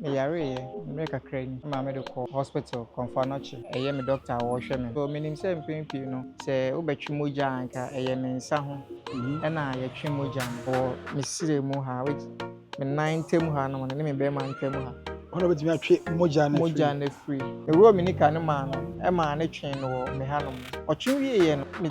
Meyareeɛ mmerɛ kakra ni, me maame de kɔɔ hospital Komfo Anokye. Ɛyɛ me doctor a ɔrehwɛ me. So menim sɛ mpɛn pii no, sɛ wobɛtwe mogya a anka ɛyɛ me nsa ho ɛna yɛtwe mogya no. Wɔ me srɛ mu ha, which me nan ntam ha nom no ne me bɛrima ntam ha. Hɔ na wobɛtumi atwe mogya no afiri. Mogya no afiri. Mewurɔɔ me nika no maa no, ɛmaa no twee no wɔ me hanom. Ɔtwe wieeɛ no, me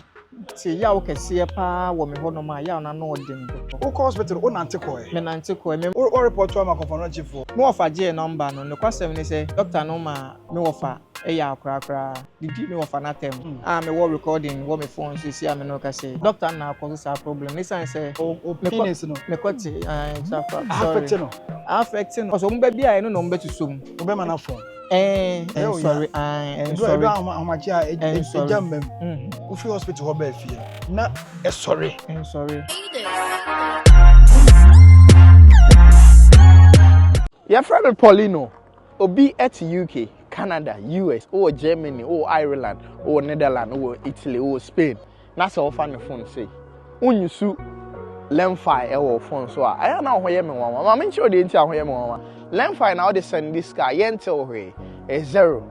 Te yaw kɛseɛ paa wɔ me hɔnom a yaw no ano ɔden. Wokɔ hospital wo nante kɔɛ? Me nante kɔɛ. Me. Wo report ama kɔfɔnɔkye foɔ? Me wɔfa gyee number no. Nokwasɛm ne sɛ doctor no maa me wɔfa yɛ akora koraa. Didi me wɔfa no atɛm a me wɔ recording wɔ me phone so seesei a me ne wo kasa yi. Doctor no na akɔso saa problem no esiane sɛ. Wo penis no. Me kɔ te ae sorry. Affect no. Affect no. Cause wɔn ba bi a ɛno na wɔn bɛsosɔ mu. Wo bɛma no afɔn. Ɛɛ ɛnsɔre ae ɛnsɔre. Ɛdu ahomakye a ɛgya mma mu. Wofi hospital hɔ baa fie na ɛsɔre. Ɛnsɔre. Yɛfrɛ me Paulino. Obi te UK, Canada, US, wowɔ Germany, wowɔ Ireland, wowɔ Netherlands, wowɔ Italy, wowɔ Spain. Na sɛ wofa ne phone sei, wonyusu Lemfi ɛwɔ wo phone so a, ɛyɛ na wo ho yɛ me nwanwa. Ma menkyerɛ wo deɛ nti a ho yɛ me nwanwa. Lemfi na wode sɛnde sika a, yɛntew hwee. Ɛyɛ zero.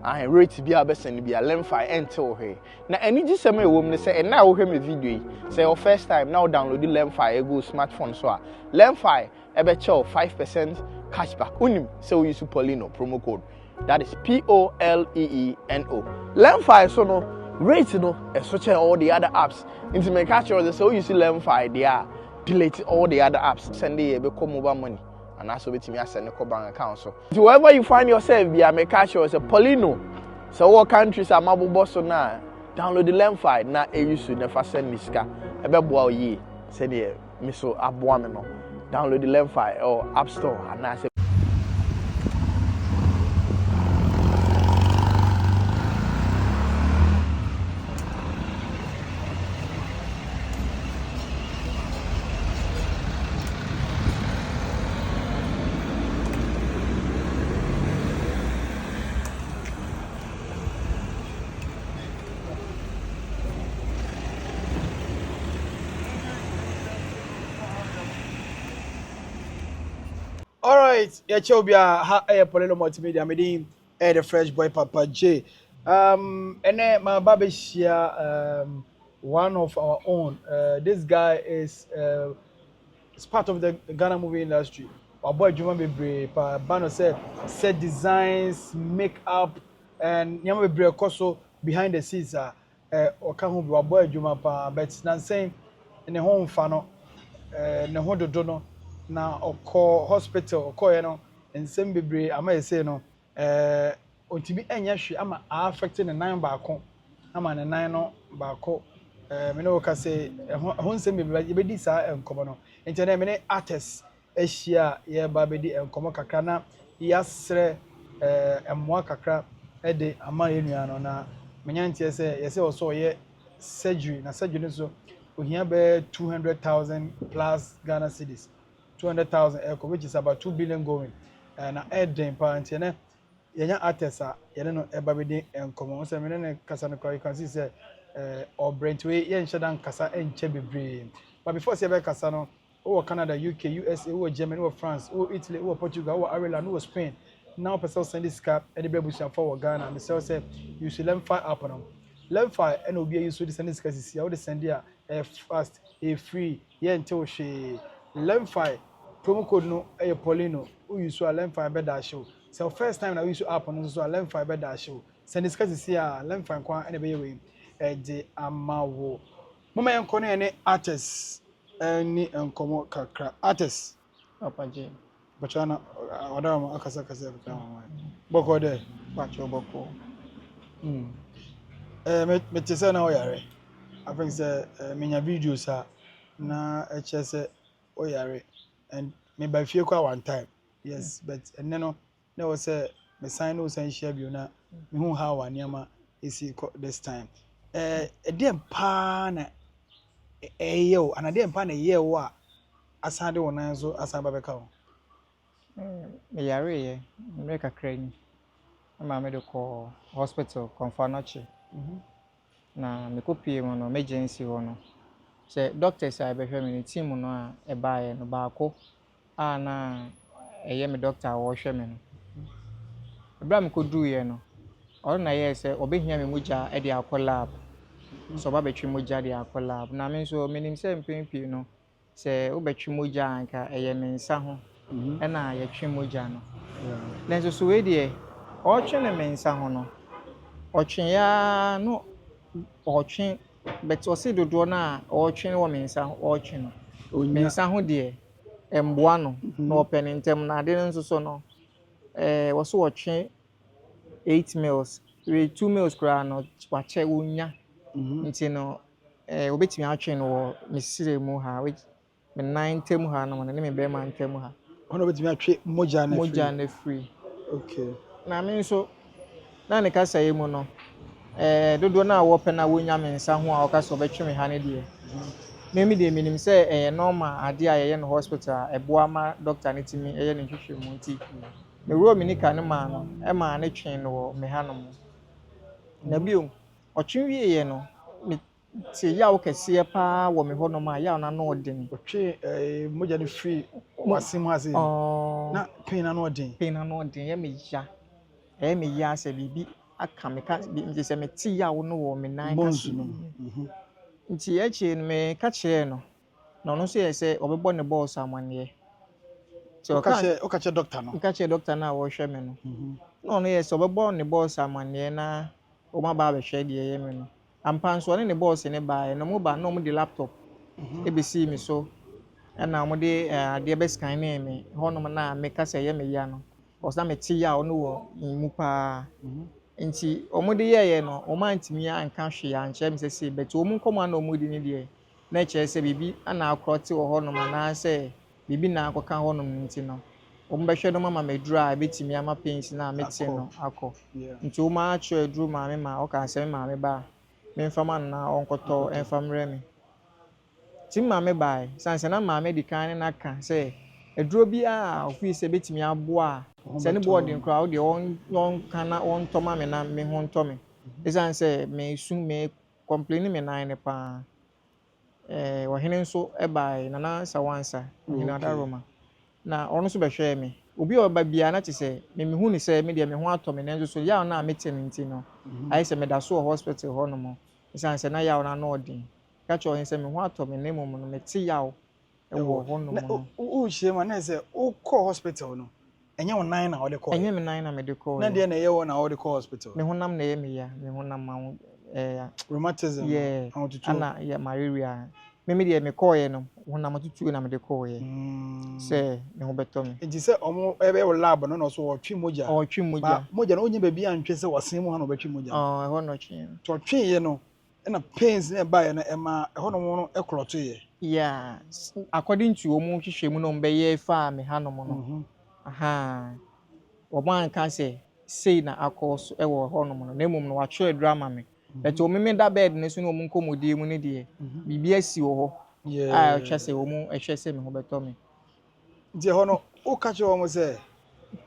Ahe, rate bi a wobɛsɛnde bi a, Lemfi ɛntew hwee. Na anigyesɛm a ɛwɔ mu ne sɛ, ɛnnɛ a wohwɛ me video yi, sɛ ɛyɛ wo first time na wo download Lemfi ɛgu wo smartphone so a, Lemfi ɛbɛkyɛ wo 5% cashback. Wonim sɛ wo use Paulino promo code. That is P O L E E N O. Lemfi so no, rate no ɛso kyɛn all the other apps. Nti meka kyerɛ wo sɛ sɛ wo use Lemfi deɛ a, delete all the other apps. Sɛnde yɛ ɛbɛkɔ mobile money anaasɛ wobɛtumi asɛnde kɔ bank account so. Nti wherever you find yourself bia meka kyerɛ wo sɛ Paulino, sɛ wowɔ countries a mabobɔ so no a, download Lemfi na ɛyi so na fa send me sika. Ɛbɛboa wo yie sɛdeɛ me so aboa me no. Download Lemfi ɛwɔ App Store anaasɛ. Alright, yɛkyɛ obi a ha ɛyɛ Polelo Multimedia, me din ɛyɛ The Fresh Boy Papa J. Ɛnɛ maba bɛhyia one of our own. This guy is part of the Ghana movie industry. Wabɔ adwuma bebree paa, ba no sɛ set designs, make up, and nneɛma bebree ɛkɔ so behind the scenes a ɔka ho bi. Wabɔ adwuma paa, but nansɛn ne ho mfa no, ne ho dodo no, na ɔkɔ hospital. Ɔkɔɔɛ no, nsɛm bebree ama ɛsei no, ɔntumi nyɛ hwee ama a affect ne nan baako, ama ne nan no baako. Me ne wo ka sɛ ɛho nsɛm bebree yɛbɛdi saa nkɔmmɔ no. Nti ɛnɛ me ne artist ahyia a yɛreba abɛdi nkɔmmɔ kakra na yɛasrɛ mmoa kakra de ama yɛn nua no. Na menya nteɛ sɛ yɛsɛ ɔsɛ ɔyɛ surgery, na surgery no nso ohia bɛyɛ 200,000 plus Ghana cedis, 200,000 ɛkɔ, which is about 2 billion going. Na ɛɛden paa. Nti ɛnɛ yɛnya artist a yɛne no ɛba bɛdi nkɔmmɔ. Sɛ mene ne kasa no koraa, you can see sɛ ɔbrɛ. Nti wei yɛnhyɛ da nkasa nkyɛ bebree, but before sɛ yɛbɛkasa no, wowɔ Canada, UK, USA, wowɔ Germany, wowɔ France, wowɔ Italy, wowɔ Portugal, wowɔ Ireland, wowɔ Spain na wopɛ sɛ wosɛnde sika de brɛ abusuafoɔ wɔ Ghana, mesrɛ wo sɛ use Lemfi app no. Lemfi ɛna obi ayi so de sɛnde sika sisi a wode sɛnde a, ɛyɛ fast, ɛyɛ free, yɛnte wo hwee. Lemfi promo code no ɛyɛ Paulino. Woyi so a, Lemfi bɛda ahyew. Sɛ wo first time na woyi so app no nso so a, Lemfi bɛda ahyew. Sɛnde sika sisi a, Lemfi nko ara ɛna ɛbɛyɛ wei ɛde ama wo. Moma yɛnkɔ no yɛne artist ɛne nkɔmmɔ kakra. Artist. Papa J. Bàtchɛ na ɔda wɔn akasakasa kakra wɔn bɔkɔ dɛ. Pacho bɔkɔ. Mete sɛ na ɔyare. I think sɛ menya videos a na ɛkyerɛ sɛ ɔyare and meba fie kɔ one time, yes, but ɛnɛ no na ɛwɔ sɛ mesan ne wo san hyia bio na mehu how a nneɛma esi kɔ this time. Ɛdeɛn paa na ɛyɛ wo anaa ɛdeɛn paa na ɛyɛɛ wo a asan de wo nan so asan ba bɛka wo? Meyareeɛ mmerɛ kakra ni. Me maame de kɔɔ hospital Komfo Anokye. Na mekɔpue mu no, emergency hɔ no, sɛ doctors a ɛbɛhwɛ me no, team no a ɛbaeɛ no, baako a na ɛyɛ me doctor a ɔrehwɛ me no. Berɛ a mekɔduruiɛ no, ɔno na ɛyɛɛ sɛ ɔbɛhia me mogya de akɔ lab. Sɛ ɔba bɛtwe mogya de akɔ lab. Na me nso menim sɛ mpɛn pii no, sɛ wobɛtwe mogya a anka ɛyɛ me nsa ho ɛna yɛtwe mogya no. Nanso so wei deɛ, ɔretwe no me nsa ho no, ɔtweeɛ ara na ɔretwe but ɔse dodoɔ no a ɔretwe wɔ me nsa ho ɔretwe no, me nsa ho deɛ ɛmboa no na ɔpɛ no ntɛm na ade no nso so no, ɛɛ wɔse ɔtwe 8 mils, wei 2 mils koraa no wakyɛ ɔnnya. Nti no ɛɛ obetumi atwe no wɔ me srɛ mu ha, which me nan ntam ha nom ne me bɛrima ntam ha. Ɔno obetumi atwe mogya no afiri. Mogya no afiri. Na me nso na ne kasa yi mu no, dodoɔ no a wɔpɛ na wɔnya me nsa ho a ɔka sɛ ɔbɛtwe me ha no deɛ, me deɛ menim sɛ ɛyɛ normal adeɛ a yɛyɛ no hospital a ɛboa ma doctor no tumi ɛyɛ ne nhwehwɛmu nti mewurɔ me nika no maa no ɛmaa ne twee no wɔ me hanom. Na bio, ɔtwe wieeɛ no, mete yaw kɛseɛ paa wɔ me hɔnom a yaw no ano ɔden. Ɔtwe mogya no firi w'ase mu ase na pain ano ɔden. Pain ano ɔden, ɛyɛ me ya. Ɛyɛ me ya sɛ biribi aka me ka nti sɛ mete yaw no wɔ me nan bones kase no. Nti akyire no meka kyerɛɛ no na ɔno nso yɛ sɛ ɔbɛbɔ ne boss amanneɛ. Nti Woka kyerɛ doctor no. Meka kyerɛ doctor no a wɔrehwɛ me no. Na ɔno yɛ sɛ ɔbɛbɔ ne boss amanneɛ na wɔn aba abɛhwɛ deɛ ɛyɛ me no. Ampa nso ɔne ne boss ne baeɛ na wɔn ba na wɔde laptop ebesii me so ɛna wɔde adeɛ bɛscan me hɔnom na meka sɛ ɛyɛ me ya no. Because na mete yaw no wɔ me mu paa. Nti wɔde yɛeɛ no, wɔn antumi anka hwee ankyerɛ me sɛ sei, but wɔn nkɔmmɔ a na wɔredi no deɛ, na ɛkyerɛ sɛ biribi ana akorɔte wɔ hɔnom anaasɛ biribi na akɔka hɔnom nti no, wɔn bɛhwɛ no ama me aduro a ɛbɛtumi ama pains no a mete no akɔ. Nti wɔn atwerɛ aduro maa me ma ɔkaa sɛ me maame ba a, memfa ma no na ɔnkɔtɔ ɛmfa mmrɛ me. Nti me maame baeɛ, sane sɛ na maame di kan ne no aka sɛ aduro biara a ofii sɛ ɛbɛtumi aboa a sɛ ne boɔ ɔden koraa wo deɛ ɔnka na ɔntɔ ma me na me ho ntɔ me. Ɛsiane sɛ mesu me complain me nan no paa. Ɔhene nso baeɛ, Nana Sawansa, Ɔhene Adaroma. Na ɔno nso bɛhwɛɛ me. Obi a ɔba biara na kyerɛ sɛ me mehu ne sɛ me deɛ me ho atɔ me nanso so yaw no a mete no nti no, ayɛ sɛ meda so wɔ hospital hɔnom. Ɛsiane sɛ na yaw no ano ɔden. Ka kyerɛ ɔhene sɛ me ho atɔ me na mmom no mete yaw wɔ hɔnom Na no. wohyia mu a na sɛ wokɔ hospital no, ɛnyɛ wo nan na wɔde kɔɔ? Ɛnyɛ me nan na mede kɔɔ. Na deɛ na ɛyɛ wɔ na wɔde kɔ hospital? Me honam na ɛyɛ me ya. Me honam aho Rheumatism. Yeah. Ahotutuo. Ana yɛ malaria. Me deɛ mekɔɔyɛ no, honam tutuo na mede kɔɔyɛ. Sɛ me ho bɛtɔ me. Nti sɛ ɔmo ɛbɛyɛ wɔ lab no na ɔso ɔtwe mogya. Ɔtwe mogya. Ba mogya no onye baabi antwe sɛ wɔsen mu ha na ɔbɛtwe mogya. Ɔɔ, ɛhɔ na ɔtwe. Nti ɔtweeɛ no ɛna pains na ɛbaeɛ no ɛma ɛhɔnom no ɛclotteeɛ. Yeah, according to wɔn hwehwɛ mu na wɔn bɛyɛ faa me hanom no. Aha. Wɔn anka sɛ sei na akɔ so ɛwɔ hɔnom no. Na mmom no wɔatwerɛ aduro ama me. But wɔn me da bed no so na wɔn nkɔmmɔdie mu no deɛ, biribi asi wɔ hɔ a ɛtwa sɛ wɔn ɛhwɛ sɛ me ho bɛtɔ me. Nti ɛhɔ no woka kyerɛ wɔn sɛ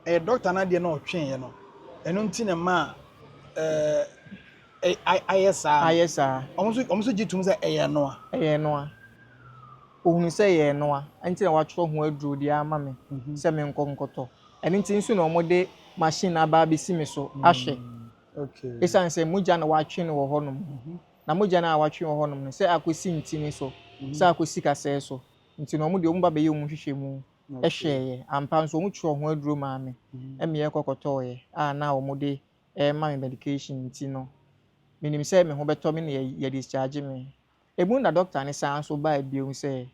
ɛyɛ doctor no adeɛ na ɔtweeɛ no ɛno nti na ma ayɛ saa? Ayɛ saa. Ɔmo nso gye tom sɛ ɛyɛ noa? Ɛyɛ noa. Ohunu sɛ ɛyɛ noa nti na watwerɛ ho aduro de ama me sɛ menkɔ nkɔtɔ. Ɛno nti nso na wɔde machine aba abɛsi me so ahwɛ. Ɛsiane sɛ mogya na watwe no wɔ hɔnom. Na mogya no a watwe wɔ hɔnom no sɛ akɔsi ntini so, sɛ akɔsi kasɛɛ so. Nti na wɔn deɛ wɔn ba bɛyɛ wɔn nhwehwɛmu ɛhwɛeɛ. Ampa nso wɔn twerɛ ho aduro maa me ɛma yɛkɔ kɔtɔɔeɛ a na wɔn de ɛrema me medication nti no, menim sɛ me ho bɛtɔ me na yɛ discharge me. Emu na doctor ne san so baa bio sɛ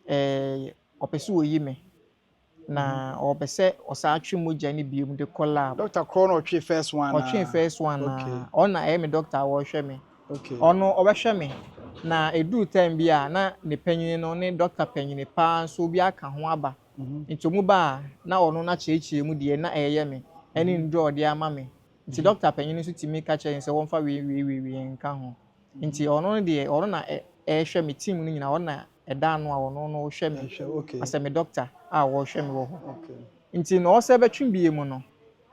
ɔpɛ sɛ oyi me na ɔpɛ sɛ ɔsan twe mogya no bio de kɔ lab. Doctor korɔ na ɔtwe first one? Ɔtwe first one na ɔno na ɛyɛ me doctor a wɔrehwɛ me. Ɔno ɔbɛhwɛ me na eduru time bi a na ne panyin no ne doctor panyin paa nso bi aka ho aba. Nti ɔmo ba a na ɔno n'akyerɛkyerɛ mu deɛ na ɛyɛ me ɛne nduro a ɔde ama me. Nti doctor panyin nso tumi ka kyerɛ no sɛ wɔmfa wei wei wei wei nka ho. Nti ɔno no deɛ ɔno na ɛrehwɛ me team no nyinaa, ɔno na ɛda ano a ɔno no hwɛ me asɛ me doctor a wɔrehwɛ me wɔ hɔ. Nti na ɔsɛ bɛtwe bie mu no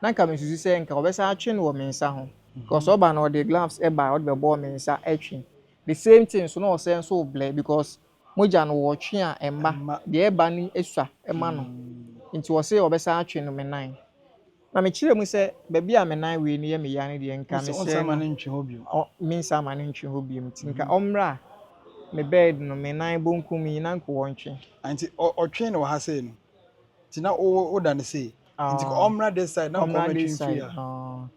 na nka mesusu sɛ nka ɔbɛsan atwe no wɔ me nsa ho because ɔba no ɔde gloves ɛba a ɔde bɛbɔ me nsa ɛtwe the same thing so na ɔsɛ nso blɛ because mogya no wɔtwe a ɛmba, deɛ ɛba no esua ɛma no. Nti ɔse ɔbɛsan atwe no me nan. Na mekyerɛɛ mu sɛ baabi a me nan wei no yɛ me ya no deɛ nka mesrɛ no mensan ma no ntwe hɔ bio. Nti nka ɔmmra me bed no me nan bonkum yi na nka ɔntwe. Nti ɔtwe no wɔ ha sei no, nti na woda no sei. Nti ɔmmra this side na nka ɔmmɛtwe mfiri ha.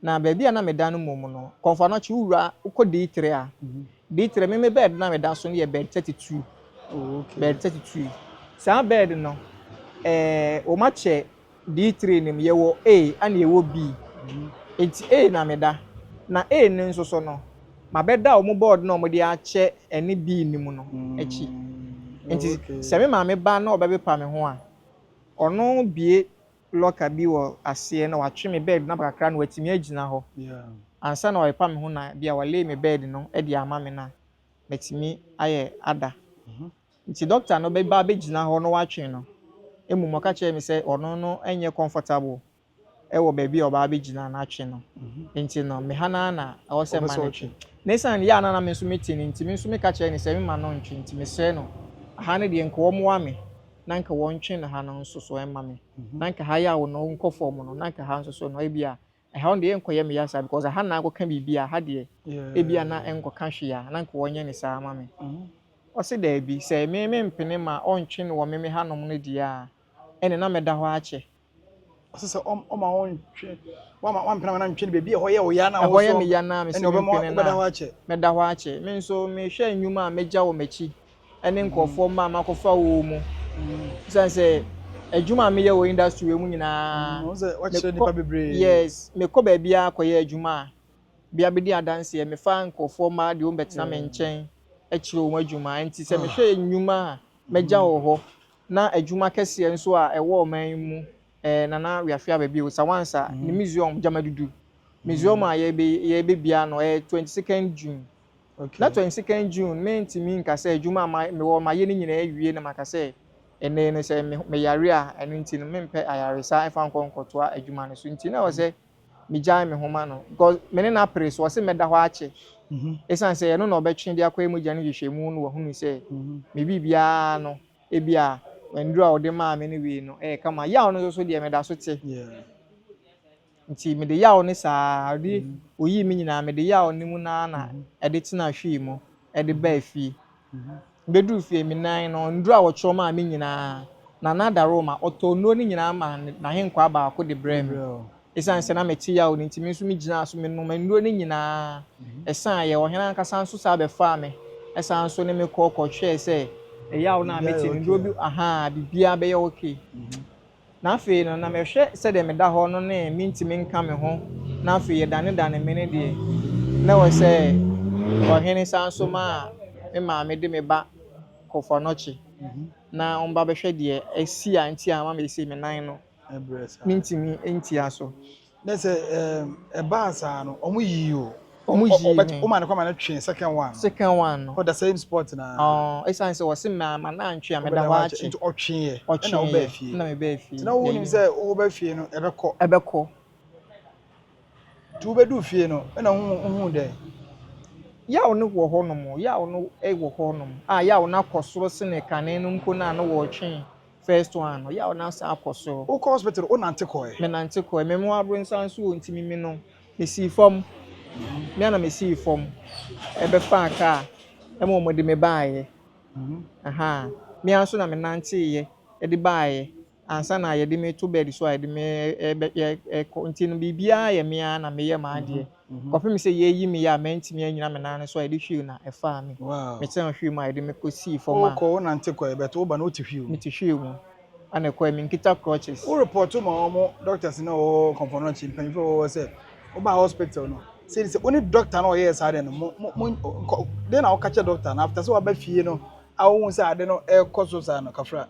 Na baabi a na meda no mmom no, Kɔmfo Anokye wowura wokɔ D3 a, D3 me me bed na meda so no yɛ bed 32. Oh, okay. Bed 32. Saa bed no, wɔakyɛ D3 no mu, yɛwɔ A ɛna yɛwɔ B. Nti A na meda. Na A no nso so no, mabɛda wɔn board na wɔde akyɛ ɛne B no mu no akyi. Nti sɛ me maame ba na ɔbɛpepa me ho a, ɔno bie locker bi wɔ aseɛ na watwe me bed no aba kakra na watumi agyina hɔ. Ansa na ɔrepa me ho na bi a walay me bed no de ama me na matumi ayɛ ada. Nti doctor no bɛba abɛgyina hɔ na watwe no. Mmom ɔka kyerɛɛ me sɛ ɔno no nyɛ comfortable wɔ baabi a ɔba abɛgyina na atwe no. Nti no me ha no ara na ɛwɔ sɛ ma no twe. Na ɛsiane yɛ a na na me nso mete no nti, me nso meka kyerɛɛ no sɛ memma no ntwe nti mesrɛ no ha no deɛ nka ɔmmoa me na nka wɔntwe no ha no nso so mma me. Na nka ha yaw no nkɔ fam no, na nka ha nso so no ebia ɛha no deɛ ɛnkɔyɛ me ya saa because ɛha na akɔka biribi a ha deɛ ebia na ɛnkɔka hwee a na nka wɔnyɛ no saa ma me. Ɔse daabi, sɛ me mempene ma ɔntwe no wɔ me me hanom no deɛ a, ɛne na mɛda hɔ akyɛ. Ɔse sɛ ɔma ɔntwe, wama wampene ama no antwe no baabi a ɛhɔ yɛ wo ya na Ɛhɔ yɛ me ya na mese ɛne ɔbɛma mempene no wobɛda hɔ a, akyɛ. mɛda hɔ akyɛ. Me nso mehwɛ nnwuma a mɛgya wɔ m'akyi ne nkurɔfoɔ mma a makɔfa wɔn mu. Ɛsiane sɛ adwuma a meyɛ wɔ industry wei mu nyinaa, Wohu sɛ woakyerɛ nnipa bebree. Yes, mekɔ baabiara kɔyɛ adwuma a, bia bɛdi adanseɛ, mefa nkurɔfoɔ mma de wɔn bɛtena me nkyɛn kyerɛ wɔn adwuma. Nti sɛ mehwɛ nnwuma a mɛgya wɔ hɔ, na adwuma kɛseɛ nso a ɛwɔ ɔman yi mu, Nana Wiafia Ababio, Sawansa, ne museum, Gyamadudu museum a yɛbɛbia no, ɛyɛ 22nd June. Na 22nd June, mentumi nka sɛ adwuma a mewɔ mayɛ no nyinaa awie na maka sɛ ɛnnɛ no sɛ meyare a, ɛno nti no mempɛ ayaresa ɛfa nkɔ nkɔtoa adwuma no so. Nti na ɛwɔ sɛ megyae me ho ma no because me ne no apere so, ɔse mɛda hɔ akyɛ. Ɛsiane sɛ ɛno na ɔbɛtwe de akɔyɛ mogya no nhwehwɛmu no, wahunu sɛ me biribiara no, ebia nnuro a ɔde maa me no wei no ɛyɛ kama. Yaw no nso so deɛ meda so te. Nti mede yaw no saa, ɔde oyii me nyinaa, mede yaw no mu naa na ɛde tena hwii mu ɛde baa fie. Bɛduru fie, me nan no, nnuro a wɔtwerɛ maa me nyinaa, Nana Daroma, ɔtɔɔ nnuro no nyinaa maa n'ahenkwaa baako de brɛɛ me. Ɛsiane sɛ na mete yaw no nti, me nso megyinaa so menom nnuro no nyinaa. Ɛsaeɛ, ɔhene ankasa nso saa bɛfaa me, ɛsan nso ne me kɔ kɔhwɛɛ sɛ ɛyaw no a mete no, nnuro bi, ahaa, biribiara bɛyɛ okay. Na afei no, na mehwɛ sɛdeɛ meda hɔ no ne mentumi nka me ho, na afei yɛdanedane me no deɛ, na ɛwɔ sɛ ɔhene san nso ma me maame de me ba Kɔfɔanɔkye na ɔmba bɛhwɛ deɛ asi a nti a ama mesi me nan no mentumi ntia so. Na sɛ ɛbaa saa no, wɔn yii o. Wɔn yii me. Wɔn maa no kwan ma no twee second one no. Second one no. For the same spot na. Ɔɔ, esan sɛ wɔsi maa ma na antwe a meda hɔ akye. Nti ɔtweeɛ. Ɔtweeɛ. Ɛna ɔbaa fie. Ɛna mebaa fie. Nti na wonim sɛ wobɛ fie no ɛbɛkɔ. Ɛbɛkɔ. Nti wobɛduu fie no ɛna wohuu dɛn? Yaw no wɔ hɔnom, yaw no wɔ hɔnom. A yaw no akɔ soro sene kane no mpo no a na wɔretwe first one no, yaw no asan akɔ soro. Wokɔ hospital wonante kɔɛ? Menante kɔɛ. Me mo abronsan nso wɔ nti mimi no, mesii fam. Me ara na mesii fam bɛfaa kaa ma wɔde me baeɛ. Ahaa. Me ara nso na menanteeɛ de baeɛ ansa na yɛde me to bed so a yɛde me rekɔ. Nti no biribiara yɛ me ara na meyɛ m'adeɛ. Kɔpem sɛ yɛreyi me yɛ a mantumi annyina me nan so a yɛde wheel na ɛfaa me. Metena wheel mu a yɛde me kɔsii fam a. Wokɔ wonante kɔɛ but woba no wote wheel mu. Mete wheel mu ɛna ɛkɔɛ menkita crutches. Wo report ma wɔn doctors no a wɔwɔ Komfo Anokye mpanyinfoɔ a wɔwɔ hɔ sɛ wobaa hospital no sei ne sɛ wo ne doctor no a ɔyɛɛ saa deɛ no mo mo mo nkɔ deɛ na woka kyerɛ doctor no after sɛ waba fie no a wohu sɛ ade no ɛrekɔ so saa no kafra.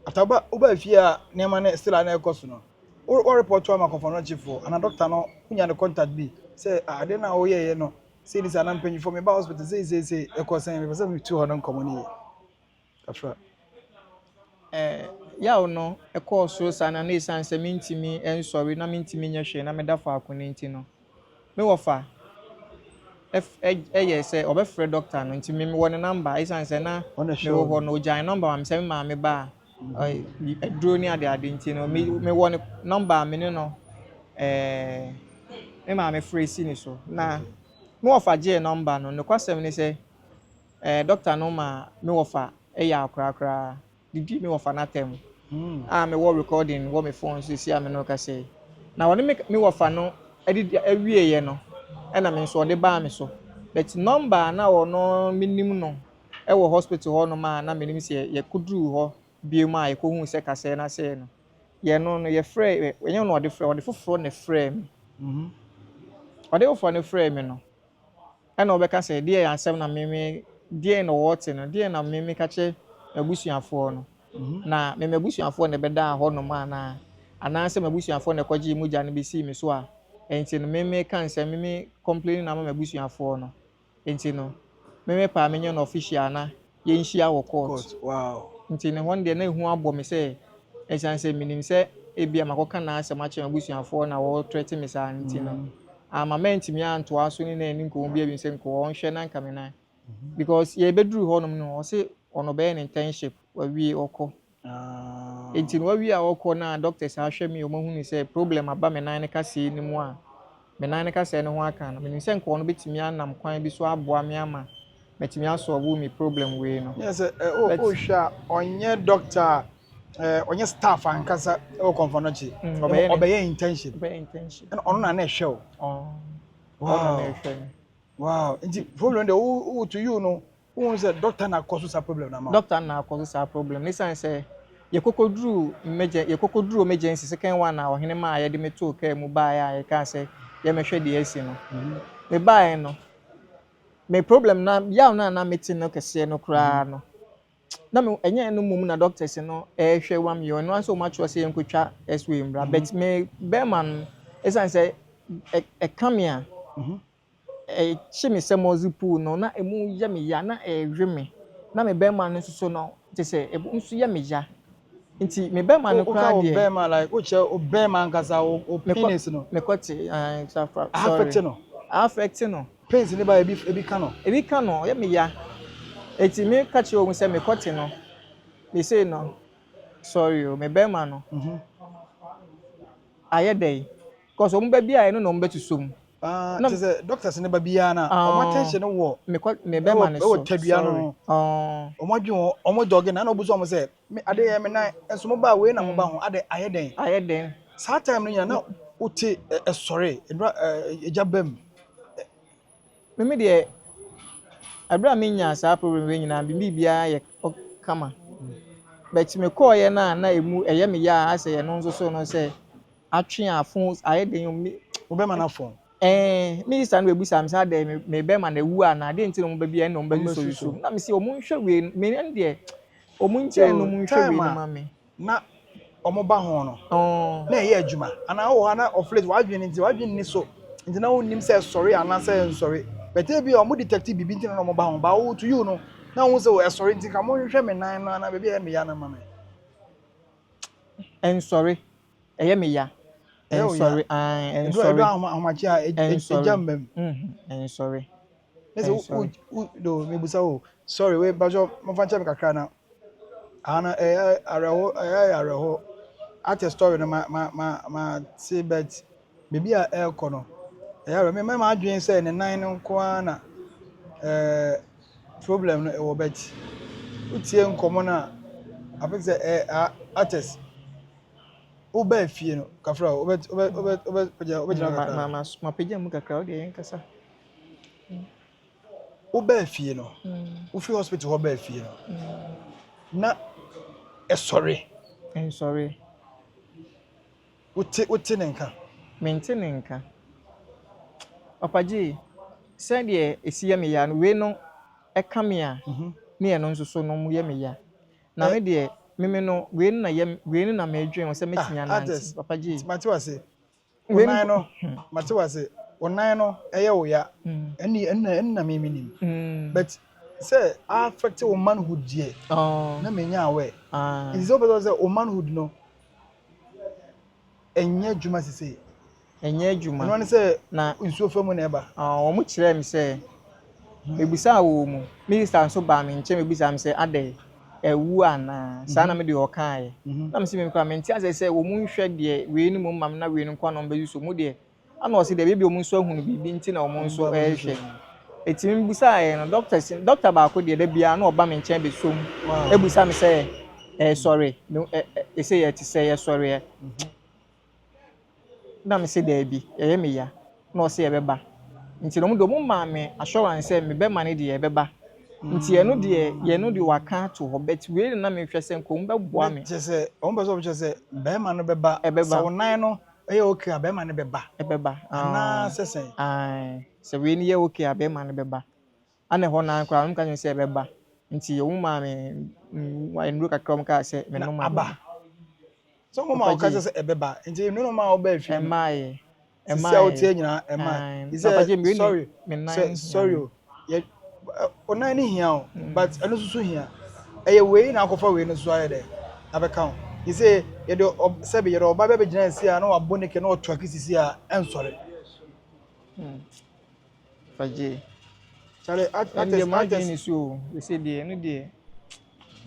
After woba wobaa fie a nneɛma no still a na ɛrekɔ so no wo wo report ama Komfo Anokye foɔ anaa doctor no wonya ne contact bi sɛ ah ade no a woyɛeɛ no sei ne sei anaa mpanyinfoɔ meba hospital sei sei sei ɛkɔ sɛn mepɛ sɛ metu hɔ no nkɔmmɔ no yie. Kafra. Yaw no kɔɔ soro saa na na esiane sɛ mintumi nsɔre na mintumi nyɛ hwee na meda faako no nti no, me wɔfa yɛe sɛ ɔbɛfrɛ dɔkta no nti mewɔ ne namba esiane sɛ na mewɔ hɔ no ogyae nɔmba ma me sɛ me maame ba a Aduro ne adeade nti no, mewɔ ne number a me ne no me maame frɛ si ne so. Na me wɔfa gyee number no, nokwasɛm ne sɛ doctor no ma me wɔfa ɛyɛ akora koraa didi me wɔfa n'atɛm a mewɔ recording wɔ me phone so si a me no kasa yi. Na ɔne me wɔfa no ɛdidi awieɛ no, ɛna me nso ɔde baa me so. But number a na ɔno menim no ɛwɔ hospital hɔnom a na menim sɛ yɛkɔduruu hɔ bio a yɛkɔhuu sɛ kasɛɛ no asɛe no, yɛno no yɛfrɛ, ɛnyɛ no ɔde frɛ, ɔde foforɔ na ɛfrɛɛ me. Ɔde foforɔ no frɛɛ me no, ɛna ɔbɛka sɛ deɛ yɛ asɛm na meme deɛ na ɔwɔ no deɛ na meme ka kyerɛ m'abusuafoɔ no. Na me m'abusuafoɔ na ɛbɛdaa hɔnom anaa anaasɛ m'abusuafoɔ na ɛkɔgyee mogya no bɛsii me so a, ɛnti no meme ka nsɛm, meme complain na ama m'abusuafoɔ no. Nti no meme paa menyɛ no official na yɛnhyia wɔ court. Court. Wow. Nti ne hɔ no deɛ, na ehu abɔ me sɛ ɛsiane sɛ menim sɛ ebia makɔka n'asɛm akyerɛ m'abusuafoɔ na wɔretrɛte me saa nti no, ama mantumi antoa so ne na ani nkɔmmɔ bi abi sɛ nkɔ ɔnhwɛ na nka me nan, because yɛbɛduru hɔnom no, ɔse ɔno bɛyɛ ne internship wawie, ɔkɔ. Nti no wawie a ɔkɔ na doctors ahwɛ me, ɔmo ahunu sɛ problem aba me nan ne kaseɛ no mu a me nan ne kaseɛ no ho aka no, menim sɛ nka ɔno bɛtumi anam kwan bi so aboa me ama matumi asolve me problem wei no. Yɛ sɛ ɛ o o hwɛ a, ɔnyɛ doctor a ɔnyɛ staff ankasa ɛwɔ Kɔmfo Anɔkye. Ɔbɛyɛ ɔbɛyɛ internship. Ɔbɛyɛ internship. Ɛna ɔno na ɛhwɛ o. Ɔno na ɛhwɛ me. Wow, nti problem de wo to you no, wo sɛ doctor na akɔ so saa problem na ma wo. Doctor na akɔ so saa problem ne san sɛ yɛkɔkɔduru emergency second one a ɔhene maa yɛde me too kaa mu baeɛ a yɛkaa sɛ yɛmɛhwɛ deɛ asi no, me baeɛ no, me problem na yaw na na mete no kɛseɛ no koraa no, na me ɛnyɛ no mmom na doctors no ɛrehwɛ wam yɛ ɔno nso, wɔn atwerɛ sɛ yɛnkɔtwa X-ray mbra, but me bɛrima no, ɛsiane sɛ ɛka me a ɛkye me sɛ mɔdze pool no na emu yɛ me ya na ɛɛwe me, na me bɛrima no nso so no te sɛ ɛmu nso yɛ me ya, nti me bɛrima no Woka koraa wo deɛ bɛrima, like wokyerɛ wo bɛrima ankasa, wo penis no? Mekɔ te ɛɛ safra. Affect sorry no? Affect no. Pains ne ba ebi ka no? Ebi ka no, ɔyɛ me ya, eti me ka kyerɛ wɔn sɛ mekɔ te no, me say no, sorry o, me bɛrima no ayɛ dɛ cause wɔn ba bi a ɛno na wɔn bɛtuso mu. Ah, kyerɛ sɛ doctors ne ba biara na ɔmo attention no wɔ mekɔ me bɛrima no ɛwɔ so tadua no. Sorry. Ɔmo adwene wɔ ɔmo dɔge na ɔmo sɛ ɔmo sɛ me ade yɛ me nan nso, mo ba wei na mo ba ho ade ayɛ dɛn? Ayɛ dɛn? Saa time no nyina na wote ɛsɔre nnura ɛgya bam? Meme deɛ, abere a menya saa problem wei nyinaa, biribiara yɛ kama, but mekɔɔyɛ no a na emu ɛyɛ me ya a asɛ ɛno nso so no sɛ atwe afo ayɛ den me. Wo bɛma no afɔn? Ɛɛ, minister no bɛbusa me sɛ adɛn, me bɛrima na ewu a na adeɛ nti na ɔmo ba bi ɛna ɔmo bɛsusu Ɔmo so na me sɛ ɔmo nhwɛ wei no, me ɛno deɛ ɔmo nkyɛn no, ɔmo nhwɛ Time wei no a ma me. Na ɔmo ba ho no ɔɔ na ɛyɛ adwuma anaa wɔ hɔ na ɔflate wadwene nti wadwene ni so nti na wonim sɛ ɛsɔre anaasɛ ɛnsɔre, but ebi a ɔmo detect biribi nti na ɔmo ba ho ba wo to you no na wo sɛ ɛsɔre nti ka mo nhwehwɛ me nan no anaa baabi a ɛyɛ me ya no ma me. Ɛnsɔre, ɛyɛ me ya. Ɛyɛ wo ya? Ɛnsɔre ae. Ɛduru ɛnsɔre. ahomakye a ɛnsɔre. ɛgya mbam? Ɛnsɔre. Ne sɛ wo Ɛnsɔre. wo do mebusa wo, sorry, wei bàtɔ mofa nkyɛn mi kakra na ana ɛyɛ awerɛho, ɛyɛ awerɛho ate story no ma te, but beebi a ɛrekɔ no ɛyɛ awerɛho. Me mɛma adwene sɛ ne nan no nko ara na problem no ɛwɔ, but wotie nkɔmɔ no a afei sɛ artist wobaa fie no kafra, wobɛ wobɛ wobɛ wobɛ wobɛgyina Ma kakra. Ma mapagya mu kakra, wo deɛ yɛn kasa. Wobaa fie no, wofiri hospital hɔ baa fie no na ɛsɔre? Ɛnsɔre. Wote ne nka? Mente ne nka. Papa Gye, sɛdeɛ esi yɛ me ya no, wei no ɛka me a ne ɛno nso so no mu yɛ me ya na me deɛ meme no wei no na yɛ wei no na medwen ho sɛ mɛtumi Ah, anante. artist. Papa Gye. Mate wase. Wo Wei nan no, mate wase, wo nan no ɛyɛ wo ya, ɛne ɛne na me nim, but sɛ affect wo manhood deɛ na menya awɛ nti sɛ wopɛ sɛ wo manhood no ɛnyɛ adwuma sese? Ɛnyɛ adwuma. Ɛno ne sɛ na nsuo fa mu na ɛba? Wɔn kyerɛ me sɛ mebusaa wɔ mu, minister nso baa me nkyɛn mebusaa me sɛ adɛn. Ɛwu anaa? Saa na me deɛ ɔkaeɛ. Na mese me koraa mente aseɛ sɛ wɔn nhwɛ deɛ wei no mmom ma me na wei no nko na wɔbɛyi so mu deɛ. Ana ɔse deɛ ebi wɔn nso ahunu biribi nti na wɔn nso ɛrehwɛ. Eti me busaeɛ no, doctors, doctor baako deɛ da biara na ɔba me nkyɛn bɛsom ebusa me sɛ ɛsɔre, ɛsɛ yɛ te sɛ yɛsɔreɛ. Na me se daabi, ɛyɛ me ya. Na ɔse ɛbɛba. Nti na ɔmo deɛ ɔmo maa me assurance sɛ me bɛma no deɛ ɛbɛba. Nti ɛno deɛ yɛno deɛ waka ato hɔ, but wei na na mehwɛ sɛ nka ɔmo bɛboa me. Kyerɛ sɛ ɔmo pɛ sɛ ɔmo kyerɛ sɛ bɛrima no bɛba. Ɛbɛba. Sɛ wo nan no ɛyɛ okay a, bɛrima no bɛba. Ɛbɛba. Anaa sɛ sɛn? Ae, sɛ wei no yɛ okay a, bɛrima no bɛba. Ana ɛhɔ naa koraa ɔmo ka kyerɛ me sɛ ɛbɛba. Nti ɔmo maa me nnuro kakra, ɔmo kaa sɛ menom Na aba? Sɛ ɔmo ma ɔka kyerɛ sɛ ɛbɛba, nti nnuro ma ɔbaa fie no? Ɛmmaayɛ. Sisi a wotie nyinaa ɛmmaa? Sɛ sorry, sɛ sorry o, yɛ o, nan no hia o, but ɛno nso so hia. Ɛyɛ wei na akɔfa wei no nso ayɛ dɛ abɛka ho. Yi sɛ yɛde sɛbi yɛde ɔba bɛbɛgyina esi a na wabɔ ne kɛ na ɔto akisi a ɛnsɔre. Fagye. Charlie, Ɛno deɛ artist madwene artist ne so o. Ɛsɛ deɛ ɛno deɛ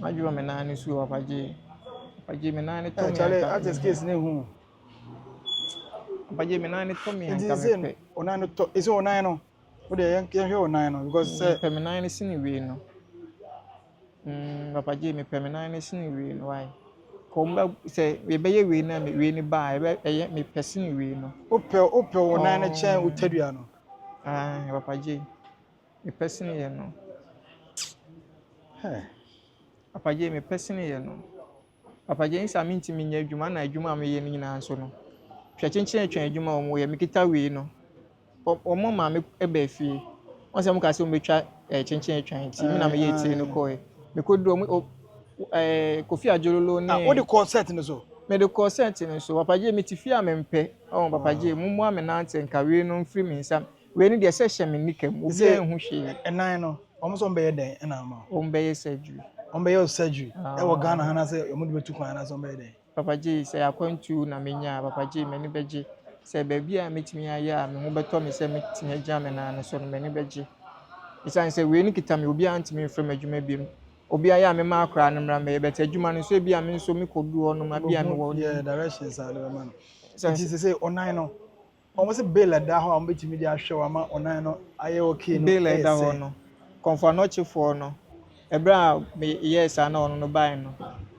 madwene wɔ me nan no so o, Fagye. Fagye, me nan no tɔ me Charlie anka. Artist case ne hu. Fagye, me nan no tɔ me Nti anka sɛ mepɛ. o nan no tɔ ɛsɛ o nan no o deɛ, yɛnhwɛ o nan no because sɛ Mepɛ me nan no sene wei no. Papa Gye, mepɛ me nan no sene wei no, why? Kɔn bɛ sɛ yɛbɛyɛ wei na wei no ba a, ɛbɛ ɛyɛ mepɛ sene wei no. Wopɛ wo nan no kyɛn wo tadua no? Ah, Papa Gye, mepɛ sene yɛ no. Hey. Papa Gye, mepɛ sene yɛ no. Papa Gye, nsa mentumi nyɛ adwuma na adwuma a meyɛ no nyinaa nso no. Hwɛ, kyenkyene twɛn adwuma a wɔyɛ, mekita wei no. Wɔn maame ba fie. Wɔn sɛ wɔn ka sɛ wɔbɛtwa kyenkyene twɛn nti mi na meyɛ tire no kɔɛ. Mekɔduru wɔn o Kofi Adjorlolo ne. Ah, wode kɔ set no so? Mede kɔ set no so. Papa Gye, mete fie a mempɛ. Ɔn, Papa Gye, mummoa me nante nka wei no mfiri me nsam. Wei no deɛ sɛ hyɛ me nika mu. Obiara nhu hwee. Ɛnan no, wɔn nso wɔn bɛyɛ dɛn ɛna ama wo? Wɔn bɛyɛ surgery. Wɔn bɛyɛ surgery ɛwɔ Ghana ha na sɛ wɔn de bɛtu kwan anaasɛ wɔn bɛyɛ dɛn? Papa Gye, sɛ akwantu na menya a, Papa Gye, m'ani bɛgye. Sɛ baabi a mɛtumi ayɛ a me ho bɛtɔ me sɛ mɛtumi agyina me nan no so no, m'ani bɛgye. Ɛsiane sɛ wei no kita me, obiara ntumi mfrɛ me adwuma biom. Obiara yɛ a mema akwaraa no mmra mmɛyɛ, but adwuma no nso ebi a me nso mekɔdu hɔ nom a bi a mewɔ. Yɛ directions a de bɛma no. Nti sɛ ɔnan no, wɔn sɛ bill ɛda hɔ a wɔn bɛtumi de ahwɛ wɔn ama ɔnan no ayɛ okay no? Bill ɛyɛ ɛda hɔ sɛn? No, Kɔmfo Anɔkyefoɔ no, ɛberɛ a meyɛɛ saa na ɔno no baeɛ no,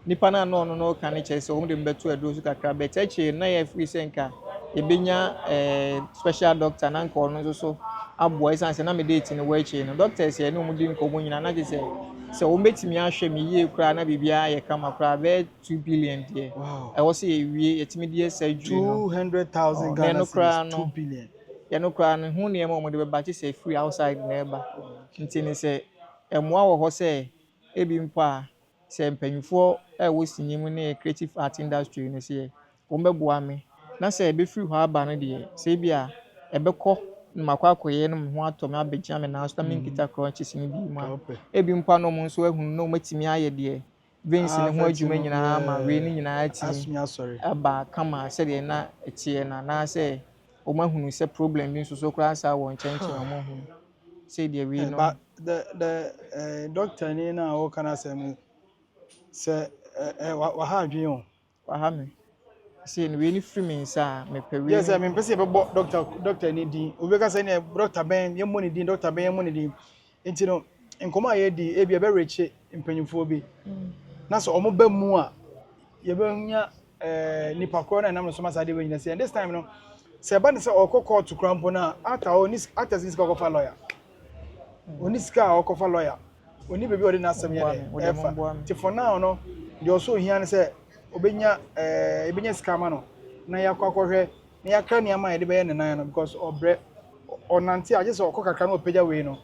nipa no a na ɔno no ka no kyerɛ sɛ wɔn de me bɛto aduro so kakra, but akyire no na yɛafiri sɛ nka yɛbɛnya special doctor na nka ɔno nso so aboa, ɛsiane sɛ na me date no wɔ akyire no. Doctors yɛ ne wɔn di nkɔmmɔ nyinaa na kyerɛ sɛ wɔn bɛtumi ahwɛ me yie koraa na biribiara yɛ kama koraa, bɛyɛ 2 billion deɛ ɛwɔ sɛ yɛwie yɛtumi de yɛ surgery no. 200,000 Oh, na Ghana ɛno koraa cedis, no 2 billion. Yɛno koraa no ho nneɛma a wɔde bɛba kye sɛ free outside na ɛba. Nti ne sɛ mmoa wɔ hɔ sɛ ebi mpo a sɛ mpanyinfoɔ a ɛwɔ sini mu ne creative art industry no sɛ wɔn bɛboa me na sɛ ɛbɛfiri hɔ aba no deɛ, sɛ ebi a ɛbɛkɔ na makɔ akɔyɛ no, me ho atɔ me abɛgyina me nan so na menkita crutches no bi mu a, Ka wopɛ. Ebi mpo a na wɔn nso ahunu na wɔatumi ayɛ deɛ veins ne ho Ah, adwuma no, nyinaa ama wei no nyinaa atumi asumi asɔre. Aba kama sɛdeɛ na ɛteɛ no, anaasɛ wɔn ahunu sɛ problem bi nso so koraa saa wɔ nkyɛnkyɛn a wɔn ahunu sɛ deɛ wei no. But the doctor ni na ɔka n'asɛm no sɛ waha adwene o. Waha me sɛ no wei no firi me nsa a mepɛ wei Yɛ sɛ no. mempɛ sɛ yɛbɛbɔ doctor ni din. Obi bɛka sɛ neɛ doctor bɛn yɛmmɔ ne din, doctor bɛn yɛmmɔ ne din. Nti no nkɔmmɔ a yɛdi ebi ɛbɛrekye mpanyinfoɔ bi na sɛ ɔmo ba mu a, yɛbɛnya nipa korɔ na ɛnam no so ma saa adeɛ wei nyina sɛ this time no sɛ ɛba ne sɛ ɔkɔ court koraa mpo no a, actor ɔni actors ni sika ɔkɔfa lawyer, ɔni sika a ɔkɔfa lawyer, ɔni baabi a ɔde n'asɛm yɛ Ɔmmoa dɛ me, wode ɛfa. momboa me. Nti for now no deɛ ɔsɔ ohia ne sɛ obɛnya ebɛnya sika ama no na yɛakɔ akɔhwɛ na yɛakra nneɛma a yɛde bɛyɛ ne nan no, because ɔbrɛ. Ɔnante a, gye sɛ ɔkɔ kakra na ɔpagya wei no,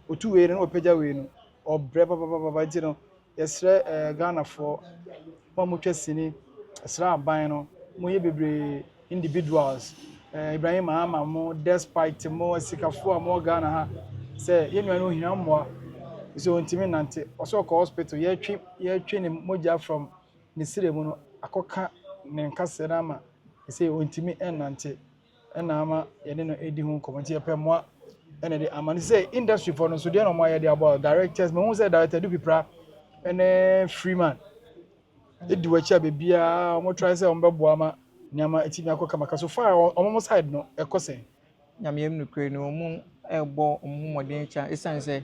otu wei no na ɔpagya wei no, ɔbrɛ papapapa. Nti no yɛsrɛ Ghanafoɔ mo a motwa sini, yɛsrɛ aban no, moyɛ bebree, individuals, Ibrahim Mahama mo, despite mo asikafoɔ a mowɔ Ghana ha, sɛ yɛn nua no ohia mmoa sɛ ɔntumi nante, ɔsɛ ɔkɔ hospital, yɛtwe ne mogya from ne sere mu no akɔka ne nkasɛɛ no ama sɛ ɔntumi nnante, ɛna ama yɛne no edi ho nkɔmmɔ. Nti yɛpɛ mmoa ɛna de ama no. Sɛ industry foɔ no nso deɛ na ɔmo ayɛ de aboa directors, mehu sɛ director Du Pipra. Ɛne Freeman ɛdi w'akyi a, baabiara wɔn try sɛ wɔn bɛboa ma nneɛma ɛtumi akɔ kamaka. So far, wɔn side no ɛkɔ sɛn? Nyame am nokorɛ no, ɔmo ɛrebɔ ɔmo ho mmɔden kyɛn, ɛsiane sɛ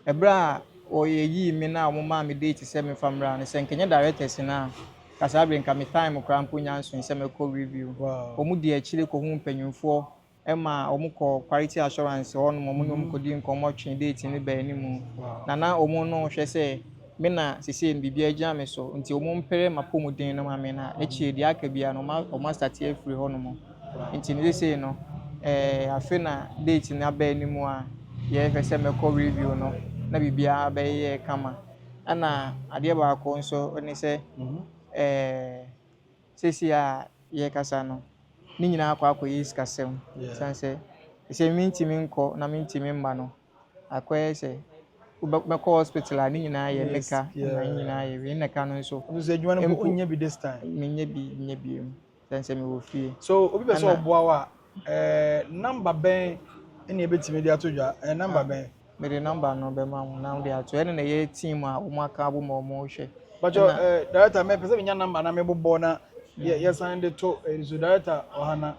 ɛberɛ a wɔyɛ yii me na ɔmo maa me date sɛ memfa mmra no, sɛ nkɛnyɛ directors no a, ka saa bere nka me time koraa mpo nya nso sɛ mɛkɔ review. Ɔmo di akyire kɔhu mpanyimfoɔ, ɛma ɔmo kɔ quality assurance hɔnom, ɔmo ne ɔmo kɔdi nkɔmmɔ, twe date no baa anim. Na ɔmo no hwɛ sɛ me na sesei no biribiara gyina me so, nti ɔmo mpere m'apɔmuden no ma me, na akyire deɛ aka biara no ɔmo astart afiri hɔnom. Nti no sesei no, afe na date no aba anim a yɛrehwɛ sɛ mɛkɔ review no na biribiara bɛyɛ kama. Ɛna adeɛ baako nso ne sɛ, seesei a yɛrekasa no, ne nyinaa akɔ akɔyɛ sikasɛm. Ɛsiane sɛ mentumi nkɔ na mentumi mma no, akɔyɛ sɛ mɛkɔ hospital a, ne nyinaa yɛ meka na ne nyinaa yɛ wei na ka no nso. Ɔno sɛ adwuma no mpo ɔnyɛ bi this time. Menyɛ bi nyɛ bio, ɛsiane sɛ mewɔ fie. So obi bɛ sɛ ɔboa wo a, number bɛn ɛna ebɛtumi de ato dwa? Number bɛn? Mede number no bɛma wo na wode ato. Ɛno na ɛyɛ team a wɔn aka abom a wɔrehwɛ. Bàtchɔ, director, mɛ pɛ sɛ menya number na mebobɔ na yɛsan de to so. Director ɔhana,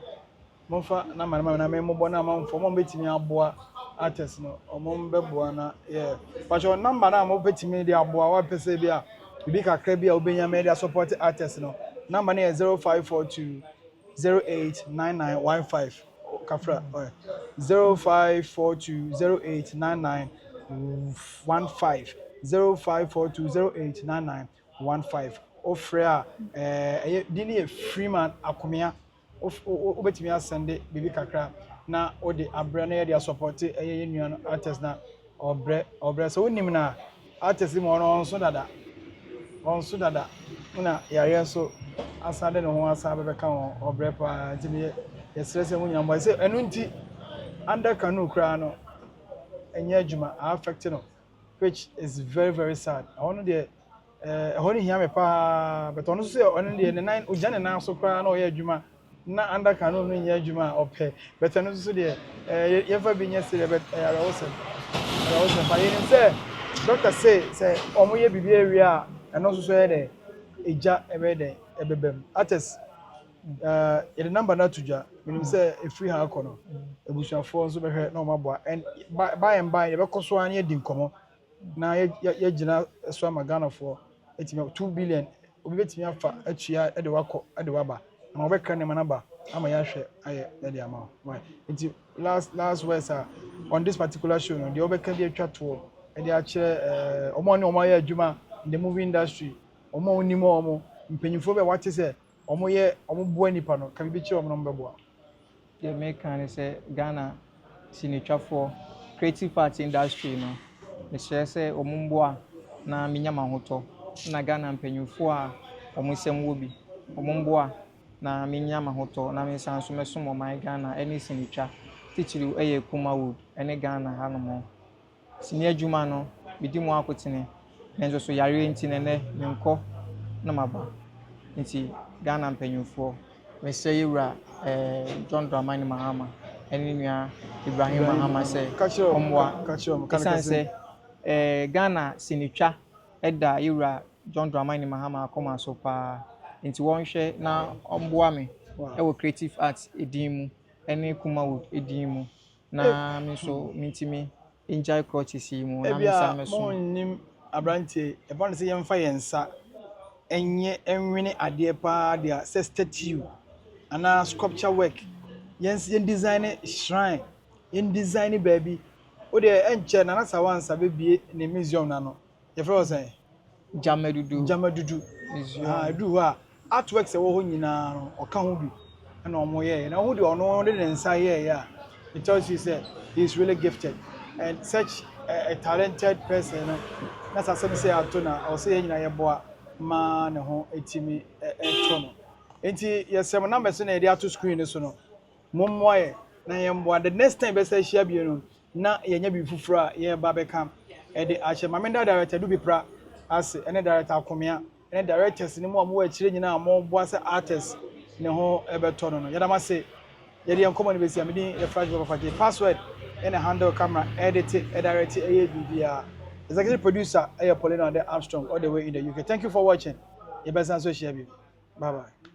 momfa number no ma me na mebobɔ na amanfoɔ mo bɛtumi aboa artist no, ɔmo bɛboa na yɛ. Bàtchɔ, number na mo bɛtumi de aboa wapɛ sɛ bi a bibi kakra bi a wobɛnya mɛ de asupport artist no, number no yɛ 0542089915. Kafra, 0542089915, 0542089915. Wofrɛ a, ɛyɛ din no yɛ Freeman Akomea. Wobɛtumi asend biribi kakra na wode abrɛ na yɛde asupport ɛyɛ yɛn nua no artist na ɔbrɛ ɔbrɛ. Sɛ wonim na artist mu, ɔno ɔnso dada, ɔnso dada na yareɛ nso asan de ne ho asan bɛbɛka ho. Ɔbrɛ paa, nti meyɛ yɛsrɛ sɛ mo nyinaa mbɔ sɛ ɛno nti under canoe koraa no ɛnyɛ adwuma a affect no, which is very very sad. Ɛhɔ no deɛ, ɛhɔ no hia me paa, but ɔno nso sɛ ɔno deɛ ne nan ogya ne nan so koraa na ɔyɛ adwuma na under canoe no nyɛ adwuma a ɔpɛ, but ɛno nso deɛ, yɛmfa bi nyɛ sere, but ɛyɛ awerɛhosɛm, awerɛhosɛm pa. Yɛnim sɛ doctor say sɛ ɔmo yɛ biribi awie a, ɛno nso so yɛ dɛ egya ɛbɛyɛ dɛ ɛbɛbɛ mu. Artist, yɛde number no ato dwa. Menim sɛ ɛfiri ha akɔ no, abusuafoɔ nso bɛhwɛ na ɔmo aboa, and by and by yɛbɛkɔ so ara na yɛdi nkɔmmɔ na yɛgyina so ama Ghanafoɔ ɛtumi 2 billion obi bɛtumi afa atua ɛde wakɔ ɛde waba ama wɔbɛka nneɛma no aba ama yɛahwɛ ayɛ ɛde ama wo. Nti last last words a on this particular show no deɛ, wɔbɛka bi atwa toɔ ɛde akyerɛ ɔmo a ne ɔmo ayɛ adwuma in the movie industry, ɔmo a onim ɔmo mpanyinfoɔ bi a wate sɛ ɔmo yɛ ɔmo boa nipa no, ka biribi kyerɛ ɔmo na ɔmo bɛboa. Deɛ meka ne sɛ Ghana sinitwafoɔ, creative arts industry no, mesrɛ sɛ ɔmo mboa na menya m'ahotɔ, na Ghana mpanyinfoɔ a ɔmo nsɛm wɔ bi, ɔmo mboa na menya m'ahotɔ na mensan so mɛsom ɔman Ghana ɛne sinitwa, titiriw ɛyɛ Kumawood ɛne Ghana hanom. Sini adwuma no, medi mu akotene, nanso so yareɛ nti nɛnɛ menkɔ na maba. Nti Ghana mpanyinfoɔ, mesrɛ yɛwura John Dramani Mahama ɛne ne nua Ibrahim Mahama sɛ ɔmmoa, ɛsiane sɛ Ghana sinitwa ɛda yɛwura John Dramani Mahama akoma so paa, nti wɔnhwɛ na ɔmboa me ɛwɔ creative arts edin mu ɛne Kumawood edin mu, na me nso mentumi ngyae crutches yi mu na ebi a mensan mɛsom. Monnim aberanteɛ, ɛba no sɛ yɛmfa yɛn nsa ɛnyɛ ɛnwene adeɛ paa deɛ, sɛ statue anaa sculpture work, yɛn design shrine, yɛn design baabi o deɛ, ɛnkyɛ Nana Sawansa bɛbie ne museum n'ano, yɛfrɛ wɔ sɛn? Gyamadudu. Gyamadudu. Museum. Ah, ɛduru hɔ a, artworks ɛwɔ hɔ nyinaa no, ɔka ho bi ɛna ɔmo yɛɛ na ɔho deɛ ɔno de ne nsa yɛɛyɛ a, it tells you sɛ he is really gifted and such a talented person no. Na sɛ asɛm sɛ ato na ɔsɛ yɛn nyinaa yɛboa maa ne ho etimi ɛtɔ no. Nti yɛsɛ mo numbers na yɛde ato screen no so no, mommoa yɛ na yɛmboa. The next time bɛsɛ ahyia bio no, na yɛnya biribi foforɔ a yɛreba bɛka ɛde ahyɛ. Maame da director Dubi Pra ase, ɛne director Akomea, ɛne directors ne mu a wɔwɔ akyire nyinaa a wɔboa sɛ artist ne ho ɛbɛtɔ no. Yɛdam ase. Yɛde yɛn nkɔmmɔ no bɛsi a mede yɛ Fresh Boy Papa J Password ɛna handle camera, edit, ɛdirect, ɛyɛ biribiara. Executive producer ɛyɛ Paulino Ade Armstrong, all the way in the UK. Thank you for watching. Yɛbɛsan so ahyia bio. Bye bye.